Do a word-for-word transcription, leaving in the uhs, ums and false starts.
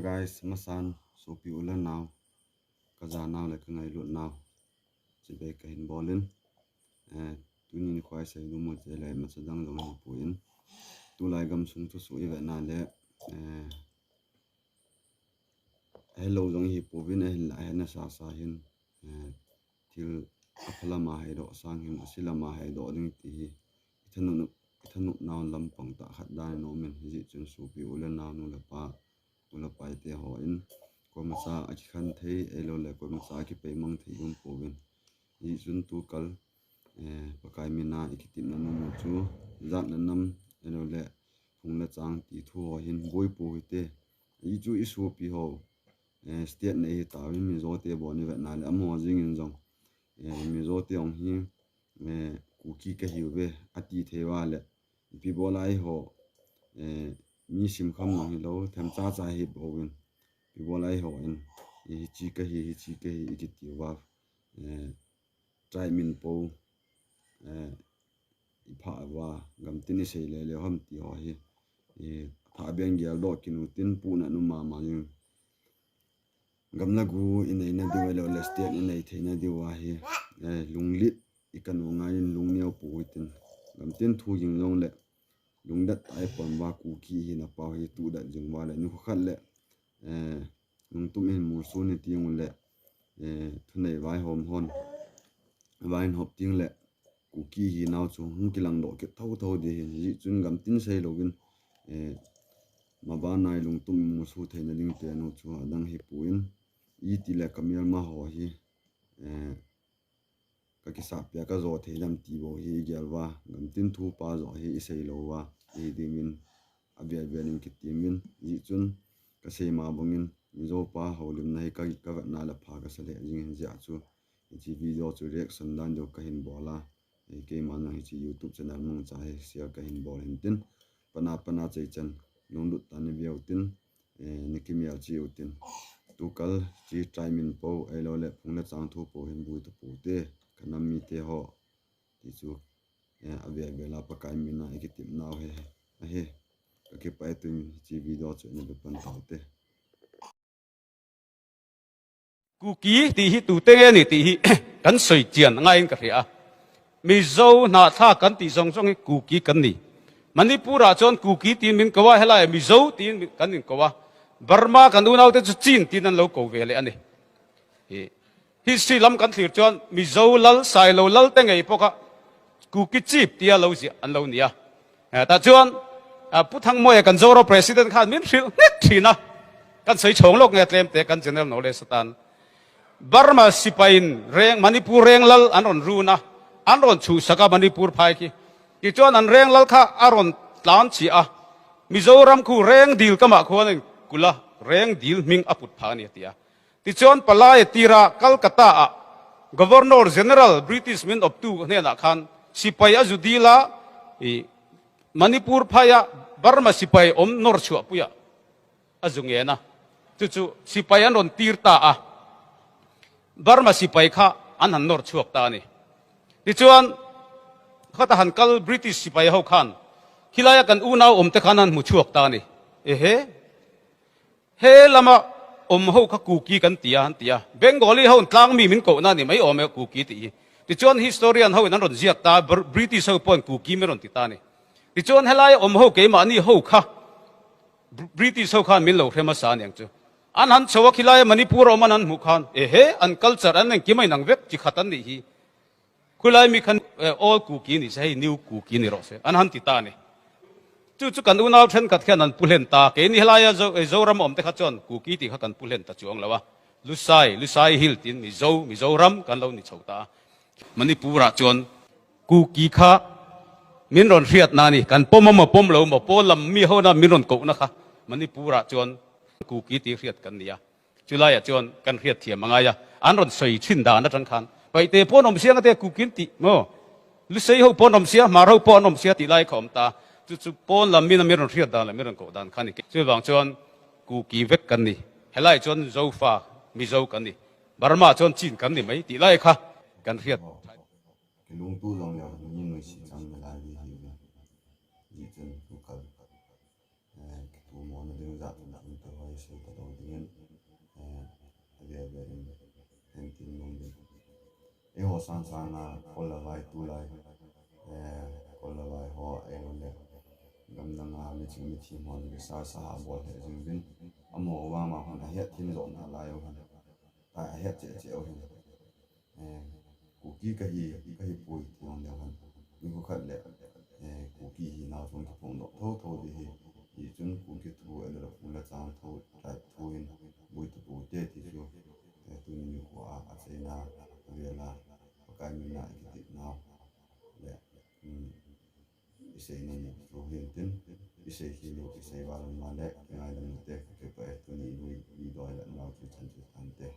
Guys, masan, sopi u le nau, ka zanau le ka ngailutnau chibai ka hin bawlin, eh, tunin khawm ei sei nuom che le hmasa dang zong hi puin. Tulai gam sung thusuok i vetna le, eh, hello zong hi puin, eh, la hena sa sa hin, eh, thil a pha lama hei dawk sang hin a sie lama hei dawk ding ti hi i thanuom, i thanuomna lampang tah khat dan a nuom in, hi chun sopi u le nau, nu le pa, u le pa te haw'n, kuoma sa a kikhan thei, ei lo le kuoma sa a kipeimang thei um puin. Hi chun tu kal, eh, Pakai mina i kitepna nuom chu, zat le nam, ei lo le phung le chang ti thu haw hin buoi puo hi te. Hi chu i sopi ho, eh, state nei hi ta, Mizo te bo ni vetna le, a maw zingin zong, eh, Mizo te haw'n hi, eh, Kuki ka hi ve, a ti thei va le, pi bo lai ho, eh, mi sim kham nang hi lo, them cha cha hi bo in, pi bo lai ho in, eh, hi chi ka hi, hi chi ka hi, i kiti va, eh, tribe min po, eh, i pha va, gam tin i sei le le ham ti ho hi, eh, pha biang gial do kinu tin pu na nu ma ma yin. Gam la gu i nei na diu a lo le state i nei thei na diu a hi, eh, lunglit i ka nu ngai in lung neu puo hi tin. Gam tin thu ging zong le, lungdat tai pon va Kuki hi na pau hi tu dat zing va le, ni khu khat le, eh, lungtum in mursu ni ting le, eh, thu nei vai hom hon, vai hop ting le, Kuki hi nau chu hung kilang do kit tho tho di hi, hi chun gam tin sei lo in, eh, ma ba nai lungtum mursu thei na ding te nu chu a dang hi puin, i ti le ka mial ma ho hi, eh, ka kisa pia ka zo thei dam ti bo hi i gial va, gam tin thu pa zo hi i sei lo va, i ding in a bia bia ning ki tim in, hi chun ka sei ma bangin, Mizo pa ho lim na hi ka, ka vetna le pha ka sa le jing hin zia chu, hi chi video chu reaction dan deu ka hin bawla, eh, keima nang hi chi YouTube channel mang cha hi share ka hin bawl hin tin, pana pana chei chan, lunglut ta ni viau tin, eh, ni ki mial chi u tin. Tu kal chi tribe min po, ei lo le phung le chang thu po hin buoi ta po te, ka nam mi te ho, ti chu, eh, a ve ve la Pakai mina i kitepna hi, a hi, ka kipai tu chi video chu ni be pan tau te. Kuki ti hi tu te nge ni ti hi kan soi chian ngai in ka hria. Mizo hna thla kan ti zong zong hi Kuki kan ni. Manipur ah chuan Kuki tiin min ko a, helai Mizo tiin min, kan in ko a. Burma kan unau te chu Chin tiin an lo ko ve leh a ni. Hi, history lam kan thlir chuan Mizo lal, Sailo lal te ngei pawh kha Kuki chief tia lo ziah an lo ni a. Eh, tah chuan, ah, Pu Thangmawia kan Zoram president khan min hrilh nghet ṭhin a. Kan sawi chhawng lawk nge tlem te kan general knowledge atan. Burma sipaiin reng, Manipur reng lal an rawn run a, an rawn chhuhsak a Manipur phai khi. Tichuan an reng lal kha a rawn tlan chhia a. Mizoram khu reng dil kamah khuan a inkul a, reng dil hming a put phah a ni a ti a. Tichuan palai a tira Calcutta-ah Governor General British min awptu hnenah khan sipai a zu dil a, i Manipur phaia Burma sipai awm nawr chhuahpuia a zu ngen a. Chu chu sipai an rawn tir ta a. Burma sipai kha an han nawr chhuak ta a ni. Tichuan khata han kal British sipai ho khan khilaia kan unau awm te khan an hmu chhuak ta a ni. Ehe. He lama awm ho kha Kuki kan ti a, an ti a. Bengali ho tlang mi min kohna ni mai awm e Kuki ti hi. Tichuan historian ho in an rawn ziak ta, Br-, British ho pawhin Kuki min rawn ti ta ni. Tichuan helai awm ho keimahni ho kha Br-, British ho khan min lo hre hmasa a ni ang chu. An han chho a, khilai Manipur awm an han hmuh khan, ehe, an culture an engkim a inang vek chi khat an nih hi. Khulai mi khan, eh, old Kuki ni se, hei new Kuki ni rawh se, an han ti ta ni. Chu chu kan unau ṭhenkhat khian an pu hlen ta, keini helaia Zo-, eh, Zoram awm te kha chuan Kuki ti kha kan pu hlen ta chuang lo a. Lusai, Lusai Hill tiin Mizo, Mizoram kan lo ni chho ta a. Manipur-ah chuan Kuki kha min rawn hriatna ni, kan pawm emaw pawm lo emaw, pawn lam mi hona min rawn kohna kha Manipur-ah chuan Kuki ti hriat kan ni a. Chu laiah chuan kan hriat thiam a ngai a, an rawn sawi ṭhin dan aṭang khan, Paite pawh an awm si ang a te, Kuki an tih maw? Lusei ho pawh an awm si a, Hmar ho pawh an awm si a tih lai kha awm ta. Chu chu pawn lam min a min rawn hriat dan leh min rawn koh dan kha ni. Chuvang chuan Kuki vek kan ni. Helai chuan Zofa, Mizo kan ni. Burma chuan Chin kan ni mai tih lai kha kan hriat. Ke lungtu zawng lo, ni nui si chang ni lai hi hi. Ni chun ku kal. Eh, thu mawna ding zat thum thum te hoi sei ta lo dingin, eh, a ve ve in heng tin mong ding. Ei ho sang sanga kol la vai tu lai, eh, kol la vai ho ei lo le. Gam danga mi ching mi thim hon ki sa sa ha bol he jing vin. Amo wa ma hon a het thin zo na lai u han. Ta a het che che u hin. Eh, Kuki ka hi, ka hi pui ti hon le han. Mi ku khat le, eh, Kuki hi nau chung ki phung do tho tho di hi. Hi chun Kuki thu ei lo phung la chang tho, tai thu hin. Bui tu pu te ti chu. Eh, tu ni mi ku a, a che na, a ve la. Pakai mi na i ki ti nau. Le, mm, i sei ni ni thu hin tin. I sei hi lo, i sei wa lo ma le. Ngai dam te, ke pa e tu ni lui, i doi la nau chu chan chu tan te.